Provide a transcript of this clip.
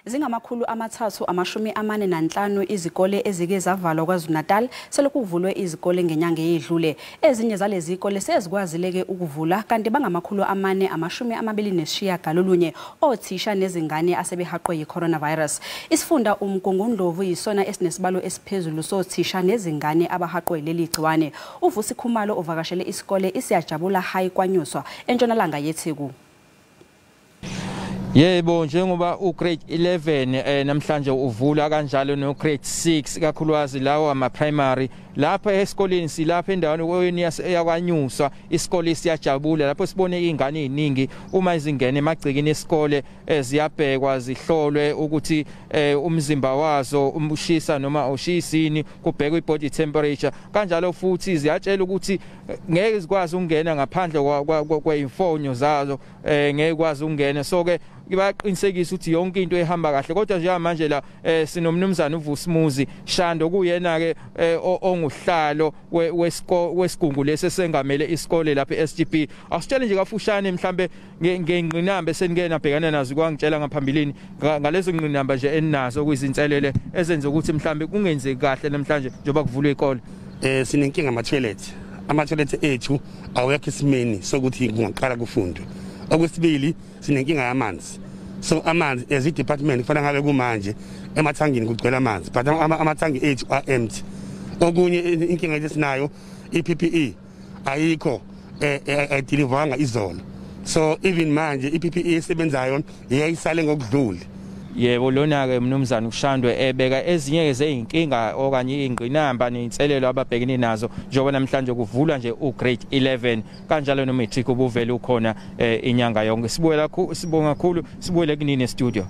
Zingama-345 izikole ezike zavalwa KwaZulu-Natal selokhu kuvulwe izikole ngenyanga eyedlule. Ezinye zalezi zikole sezikwazile-ke ukuvula, kanti bangama-429 othisha nezingane asebehaqwe yi-coronavirus. Isifunda uMgungundlovu yisona esinesibalo esiphezulu sothisha nezingane abahaqwe leli gciwane. UVusi Khumalo uvakashele isikole iSiyajabula High KwaNyuswa entshonalanga yeTheku. Yebo, njengoba ugrade 11 namhlanje uvula kanjalo no grade 6 kakhulukazi lawo ama primary lapha esikoleni silapha endaweni yakwaNyuswa isikole siyajabula lapho sibone izingane eziningi uma izingene emagcekeni esikole ziyabhekwa zihlolwe ukuthi umzimba wazo umshisa noma ushisini, kubhekwe ibody temperature kanjalo futhi ziyatshela ukuthi ngeke zikwazi ukungena ngaphandle kweyimfonyo zazo, ngeke kwazi ukungena. So ke bayaqinisekisa ukuthi yonke into ehamba kahle. Kodwa njengamanje la sinomnumzana uVusimuzi Shando, kuyena ke onguhlalo wesigungu lesi esengamele isikole lapha eSGB. Awusitshele nje kafushane mhlambe ngengqinamba esenike nabhekana nazo, kwangitshela ngaphambilini ngalezo ngqinamba nje eninazo kuyizinselele ezenza ukuthi mhlambe kungenzeki kahle namhlanje njengoba kuvulwe ikole. Sinenkinga ama-toilet, ama-toilet ethu awekho esimeni sokuthi kungaqala kufundwe. Okwesibili, sinenkinga yamanzi. So amanzi as i-department kufanele ngabe kumanje emathangini kugcwele amanzi, but amathangi ethu are empty. Okunye inkinga esinayo, i-PPE ayikho, ayidilivwanga izolo, so even manje i-PPE esebenzayo iyayisale ngokudlule. Yebo, lona ke mnumzana uShandwe ebeka ezinye zezinkinga okanye ingqinamba nezinselelo ababhekene nazo njengoba namhlanje kuvulwa nje ugrade 11 kanjalo no matric ubuvele ukhona inyanga yonke. Sibuyela, sibonga kakhulu, sibuyele kunini studio.